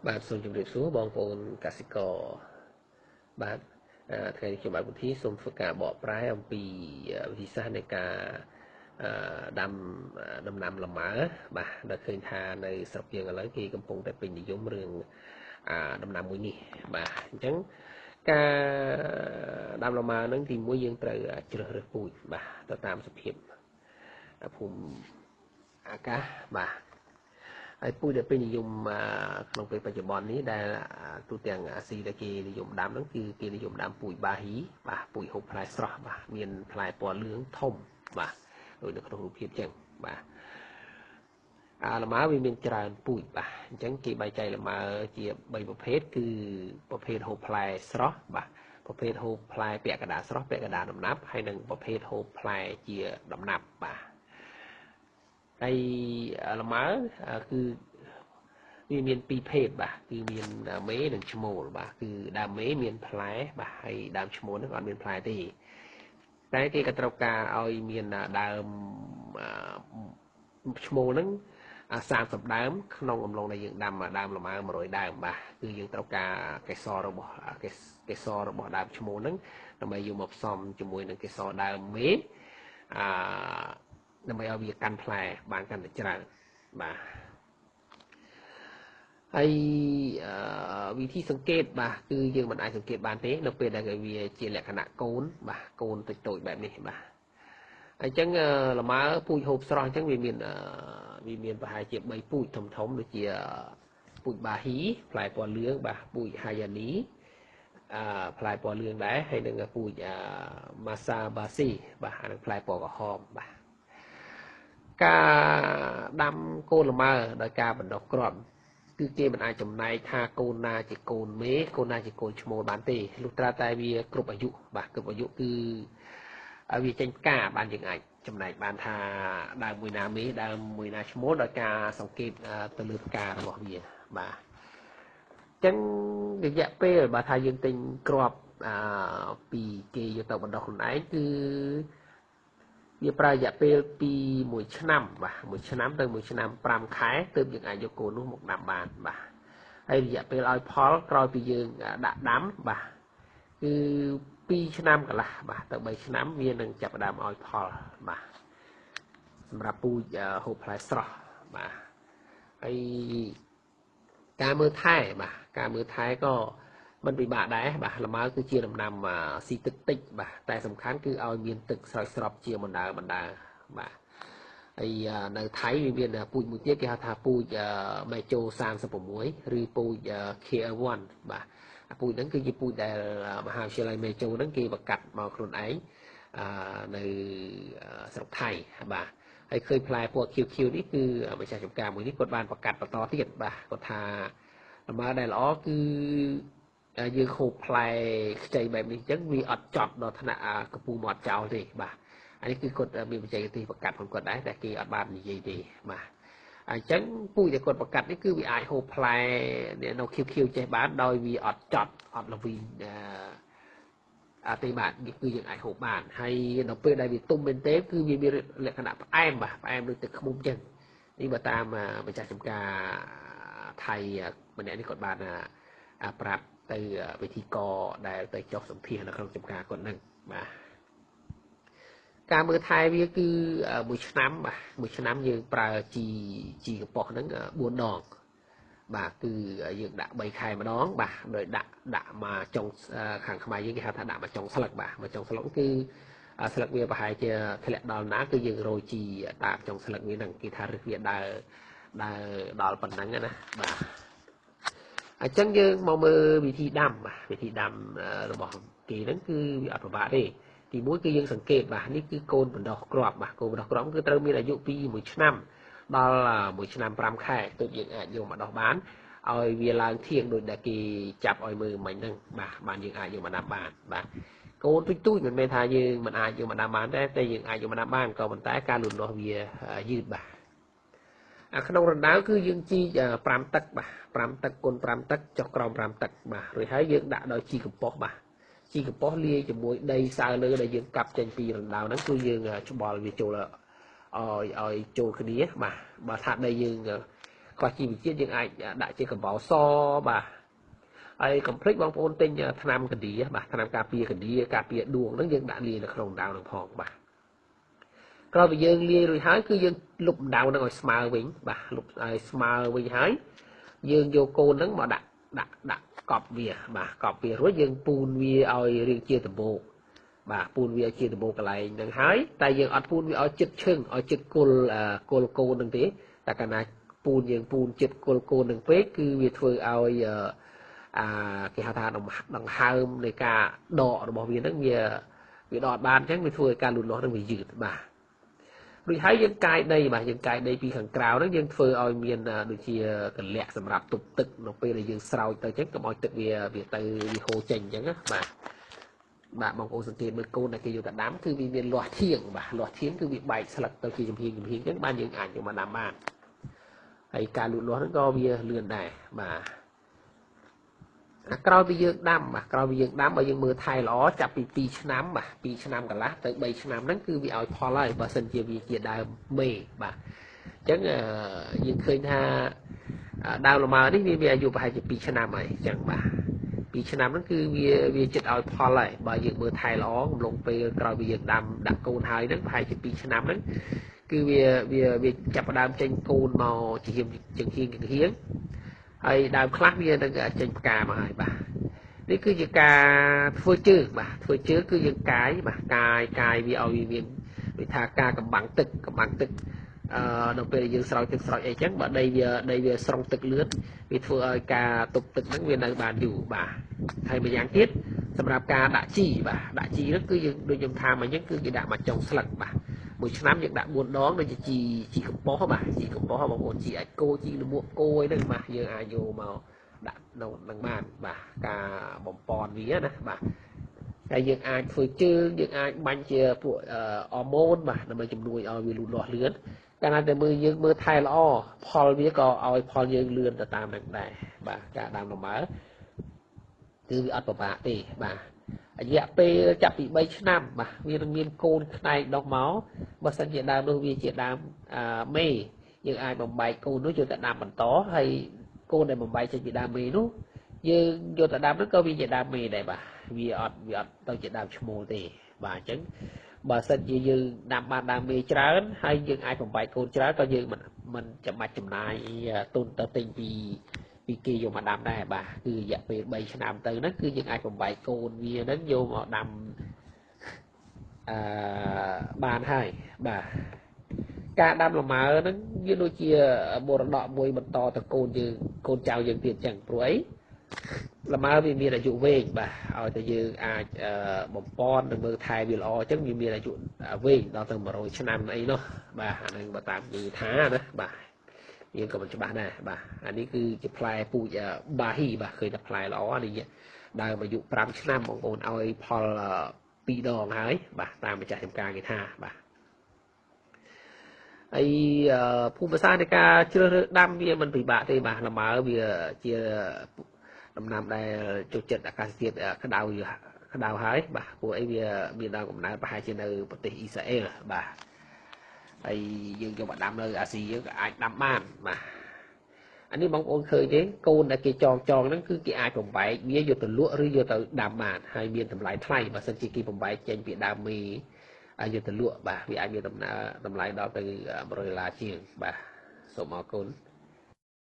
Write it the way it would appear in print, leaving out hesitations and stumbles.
បាទសូមជម្រាបសួរបងប្អូនកសិករបាទថ្ងៃនេះខ្ញុំបាទពុទ្ធីសូមធ្វើការបកប្រែអំពីវិធីសាស្ត្រនៃការដាំដំណាំលម៉ើបាទដែលឃើញថានៅស្រុកយើងឥឡូវគេកំពុងតែពេញនិយមរឿងដំណាំមួយនេះបាទអញ្ចឹងការដាំលម៉ើហ្នឹងទីមួយយើងត្រូវជ្រើសរើសពូជបាទទៅតាមសភាពភូមិអាកាសបាទហើយពូជដែលពេញនិយមក្នុងពេលបច្ចុប្បន្ននេះដែលទូទាំងអាស៊ីដែលគេនិយមដាំហ្នឹងគឺគេនិយមដាំពូជបាហ៊ីបាទពូជហូបផ្លែស្រស់បាទមានផ្លែពណ៌លឿងធំបាទដូចនៅក្នុងរូបភាពចឹងបាទអាលម៉ើវាមានច្រើនពូជបាទអញ្ចឹងគេបែងចែកលម៉ើជា3ប្រភេទគឺប្រភេទហូបផ្លែស្រស់បាទប្រភេទហូបផ្លែពាក់កណ្ដាលស្រស់ពាក់កណ្ដាលដំណាប់ហើយនិងប្រភេទហូបផ្លែជាដំណាប់បាទហើយលម៉ើគឺវាមានពីរភេទបាទគឺមានមេនិងឈ្មោលបាទគឺដើមមេមានផ្លែបាទហើយដើមឈ្មោលហ្នឹងអត់មានផ្លែទេតែគេក៏ត្រូវការឲ្យមានដើមឈ្មោលហ្នឹង30ដើមក្នុងអំឡុងដែលយើងដាំដើមលម៉ើ100ដើមបាទគឺយើងត្រូវការកេសររបស់កេសររបស់ដើមឈ្មោលហ្នឹងដើម្បីយកមកផ្សំជាមួយនឹងកេសរដើមមេដើម្បីឲ្យវាកាន់ផ្លែបានកាន់តែច្រើនបាទហើយវិធីសង្កេតបាទគឺយើងមិនអាចសង្កេតបានទេនៅពេលដែលវាជាលក្ខណៈកូនបាទកូនតូចៗបែបនេះបាទអញ្ចឹងលម៉ើពូជហូបស្រស់អញ្ចឹងវាមានប្រហែលជា3ពូជធំធំដូចជាពូជបាហ៊ីផ្លែពណ៌លឿងបាទពូជហាយ៉ានីផ្លែពណ៌លឿងដែរហើយនិងពូជម៉ាសាបាស៊ីបាទអានឹងផ្លែពណ៌ក្រហមបាទការដាំកូនលម៉ើដោយការបណ្ដុះគ្រាប់គឺគេមិនអាចចំណែកថាកូនណាជាកូនមេកូនណាជាកូនឈ្មោលបានទេលុះត្រាតែវាគ្រប់អាយុបាទគ្រប់អាយុគឺវាចេញផ្កាបានយើងអាចចំណែកបានថាដើមមួយណាមេដើមមួយណាឈ្មោលដោយការសង្កេតទៅលើផ្ការបស់វាបាទអញ្ចឹងរយៈពេលបើថាយើងទិញគ្រាប់ពីគេយកទៅបណ្ដុះខ្លួនឯងគឺវាប្រើរយៈពេលពី1ឆ្នាំបាទ1ឆ្នាំទៅ1ឆ្នាំ5ខែទើបយើងអាចយកកូននោះមកដាំបានបាទហើយរយៈពេលឲ្យផលក្រោយពីយើងដាក់ដាំបាទគឺ2ឆ្នាំកន្លះបាទទៅ3ឆ្នាំវានឹងចាប់ផ្ដើមឲ្យផលបាទសម្រាប់ពូជហូបផ្លែស្រស់បាទហើយការមើលថែបាទការមើលថែក៏មិនពិបាកដែរបាទលម៉ើគឺជាដំណាំស៊ីទឹកតិចបាទតែសំខាន់គឺឲ្យមានទឹកស្រោចស្រពជាបណ្ដើបាទហើយនៅថៃវាមានពូជមួយទៀតគេហៅថាពូជមេជោ36ឬពូជ KL1 បាទពូជហ្នឹងគឺជាពូជដែលមហាវិទ្យាល័យមេជោហ្នឹងគេបង្កាត់មកខ្លួនឯងនៅស្រុកថៃបាទហើយឃើញផ្លែពណ៌ QQ នេះគឺម្ចាស់ចំការមួយនេះគាត់បានបង្កាត់បន្តទៀតបាទគាត់ថាលម៉ើដែលល្អគឺយើងហូបផ្លែខ្ចីបែបនេះអញ្ចឹងវាអត់ចត់ដល់ថ្នាក់កពូមាត់ចោលទេបាទអានេះគឺគាត់មានបច្ចេកទេសបង្កាត់ของគាត់ដែរតែគេអត់បាននិយាយទេបាទអញ្ចឹងពូជដែលគាត់បង្កាត់នេះគឺវាអាចហូបផ្លែនៅ QQ ចេះបានដោយវាអត់ចត់អត់ល្វីងអត់ទេបាទគឺយើងអាចហូបបានហើយដល់ពេលដែលវាទុំមែនទេគឺវាមានលក្ខណៈផ្អែមបាទផ្អែមដូចទឹកឃ្មុំអញ្ចឹងនេះបើតាមម្ចាស់ចំការថៃម្នាក់នេះគាត់បានប្រាប់ទៅវិធីកដែលទៅចុះសម្ភាសនៅក្នុងចំការគាត់នឹងបាទការមើលថែវាគឺមួយឆ្នាំបាទមួយឆ្នាំយើងប្រើជីកប៉ុសហ្នឹង4ដងបាទគឺយើងដាក់3ខែម្ដងបាទដោយដាក់មកចុងខាងខ្មែរយើងគេហៅថាដាក់មកចុងស្លឹកបាទមកចុងស្លឹកគឺស្លឹកវាប្រហែលជាធ្លាក់ដល់ណាគឺយើងរោយជីតាមចុងស្លឹកវាហ្នឹងគេថារឹសវាដើរដល់ប៉ុណ្ណឹងណាបាទអញ្ចឹងយើងមកមើលវិធីដាំបាទវិធីដាំរបស់គេហ្នឹងគឺវាអត់ពិបាកទេទីមួយគឺយើងសង្កេតបាទនេះគឺកូនបណ្ដោះគ្រាប់បាទកូនបណ្ដោះគ្រាប់គឺត្រូវមានអាយុពី1ឆ្នាំដល់1ឆ្នាំ5ខែទើបយើងអាចយកមកដោះបានឲ្យវាឡើងធៀងដូចដែលគេចាប់ឲ្យមើលមិញហ្នឹងបាទបានយើងអាចយកមកដាំបានបាទកូនទូចៗមិនមែនថាយើងមិនអាចយកមកដាំបានទេតែយើងអាចយកមកដាំបានក៏ប៉ុន្តែការលូតលាស់វាយឺតបាទក្នុងរណ្ដៅគឺយើងជីក5ទឹកបាទ5ទឹកគុណ5ទឹកចុះក្រោម5ទឹកបាទរួចហើយយើងដាក់ដោយជីកំប៉ុសបាទជីកំប៉ុសលាយជាមួយដីសើលើដែលយើងកាប់ចេញពីរណ្ដៅហ្នឹងគឺយើងច្បល់វាចូលឲ្យចូលគ្នាបាទបើថាដីយើង ខ្វះជីវជាតិយើងអាចដាក់ជាកំបោរសបាទហើយកុំភ្លេចបងប្អូនទិញថ្នាំកណ្ដៀបាទថ្នាំការពារកណ្ដៀការពារដួងហ្នឹងយើងដាក់លាយនៅក្នុងដៅហ្នឹងផងបាទក្រោយពីយើងលាយរួចហើយគឺយើងលុបដៅហ្នឹងឲ្យស្មើវិញបាទលុបឲ្យស្មើវិញហើយយើងយកកូនហ្នឹងមកដាក់ដាក់ដាក់កប់វាបាទកប់វារួចយើងពូនវាឲ្យរាងជាដំបូកបាទពូនវាជាដំបូកកន្លែងហ្នឹងហើយតែយើងអត់ពូនវាឲ្យចិត្តឈឹងឲ្យចិត្តគល់គល់កូនហ្នឹងទេតែកាលណាពូនយើងពូនចិត្តគល់កូនហ្នឹងពេកគឺវាធ្វើឲ្យអាគេហៅថាដង្ហើមនៃការដករបស់វាហ្នឹងវាដកបានអញ្ចឹងវាធ្វើឲ្យការលូតលាស់ហ្នឹងវាយឺតបាទរួចហើយយើងកាយដីបាទយើងកាយដីពីខាងក្រៅហ្នឹងយើងធ្វើឲ្យមានដូចជាកលៈសម្រាប់ទប់ទឹកនៅពេលដែលយើងស្រោចទៅអញ្ចឹងកុំឲ្យទឹកវាទៅវាហូរចេញអញ្ចឹងណាបាទបាទបងប្អូនសង្កេតមើលកូនដែលគេយកទៅដាំគឺវាមានលាស់ធៀងបាទលាស់ធៀងគឺវាបែកស្លឹកទៅជាចំហៀងចំហៀងអញ្ចឹងបានយើងអាចយកមកដាំបានហើយការលូតលាស់ហ្នឹងក៏វាលឿនដែរបាទក្រោយពីយើងដាំបាទក្រោយពីយើងដាំបើយើងមើលថែល្អចាប់ពី2ឆ្នាំបាទ2ឆ្នាំកន្លះទៅ3ឆ្នាំហ្នឹងគឺវាឲ្យផលហើយបើសិនជាវាជាដើមមេបាទអញ្ចឹងយើងឃើញថាដើមលម៉ើនេះវាអាយុប្រហែលជា2ឆ្នាំហើយអញ្ចឹងបាទ2ឆ្នាំហ្នឹងគឺវាចិត្តឲ្យផលហើយបើយើងមើលថែល្អកំឡុងពេលក្រោយពីយើងដាំដាក់កូនហើយហ្នឹងប្រហែលជា2ឆ្នាំហ្នឹងគឺវាចាប់ផ្ដើមចេញកូនមកជាហៀងជាហៀងជាហៀងហើយដើមខ្លះវានឹងចេញផ្កាមកហើយបាទនេះគឺជាការធ្វើជើងបាទធ្វើជើងគឺយើងកាយបាទកាយវាឲ្យវាមានដូចថាការកំបាំងទឹកនៅពេលដែលយើងស្រោចទឹកស្រោចអីចឹងបើដីវាស្រង់ទឹកលឿនវាធ្វើឲ្យការទប់ទឹកហ្នឹងវានៅបានយូរបាទហើយម្យ៉ាងទៀតសម្រាប់ការដាក់ជីបាទដាក់ជីហ្នឹងគឺយើងដូចខ្ញុំថាមកអញ្ចឹងគឺគេដាក់មកចុងស្លឹកបាទមួយឆ្នាំយើងដាក់4ដងដូចជាជីកំប៉ុសបាទជីកំប៉ុសបងប្អូនជីអាចគោជីលមួកគោអីហ្នឹងបាទយើងអាចយកមកដាក់នៅនឹងបានបាទការបំពន់វាណាបាទហើយយើងអាចធ្វើជើងយើងអាចបាញ់ជាពួកអរម៉ូនបាទដើម្បីជំនួយឲ្យវាលូតលាស់លឿនកាលណាតែមើលយើងមើលថែល្អផលវាក៏ឲ្យផលយើងលឿនទៅតាមនឹងដែរបាទការដាំលម៉ើគឺវាអត់ពិបាកទេបាទរយៈពេលចាប់ពី3ឆ្នាំបាទវានឹងមានកូនខ្នែងដុះមកបើសិនជាដើមនោះវាជាដើមមេយើងអាចបំបែកកូននោះយកទៅដាំបន្តហើយកូនដែលបំបែកចេញពីដើមមេនោះយើងយកទៅដាំនោះក៏វាជាដើមមេដែរបាទវាអត់ទៅជាដើមឈ្មោលទេបាទអញ្ចឹងបើសិនជាយើងដាំបានដើមមេច្រើនហើយយើងអាចបំបែកកូនច្រើនក៏យើងមិនចាំបាច់ចំណាយទុនទៅទិញពីគេយកមកដាំដែរបាទគឺរយៈពេល3ឆ្នាំទៅហ្នឹងគឺយើងអាចបំបែកកូនវាហ្នឹងយកមកដាំបានហើយបាទការដាំលម៉ើហ្នឹងវាដូចជាមរតកមួយបន្តទៅកូនយើងកូនចៅយើងទៀតអញ្ចឹងព្រោះអីលម៉ើវាមានអាយុវែងបាទឲ្យតែយើងអាចបំពន់និងមើលថែវាល្អអញ្ចឹងវាមានអាយុវែងដល់ទៅ100ឆ្នាំអីនោះបាទអាហ្នឹងបើតាមនិយាយថាណាបាទយើងក៏មិនច្បាស់ដែរបាទអានេះគឺជាផ្លែពូជបាហ៊ីបាទឃើញតែផ្លែល្អនេះដើមអាយុ5ឆ្នាំបងប្អូនឲ្យផល2ដងហើយបាទតាមម្ចាស់ចំការគេថាបាទហើយភូមិសាស្ត្រនៃការជ្រើសរើសដាំវាមិនពិបាកទេបាទលម៉ើវាជាដំណាំដែលចូលចិត្តអាកាសធាតុក្តៅហើយបាទព្រោះអីវាមានដើមកំណើតប្រហែលជានៅប្រទេសអ៊ីស្រាអែលបាទហើយយើងយកមកដាំនៅអាស៊ីយើងក៏អាចដាំបានបាទអានេះបងប្អូនឃើញទេកូនដែលគេចងហ្នឹងគឺគេអាចបំបែកវាយកទៅលក់ឬយកទៅដាំបានហើយមានតម្លៃថ្លៃបើសិនជាគេបំបែកចេញពីដើមមេយកទៅលក់បាទវាអាចមានតម្លៃដល់ទៅ100ដុល្លារជាងបាទសូមអរគុណ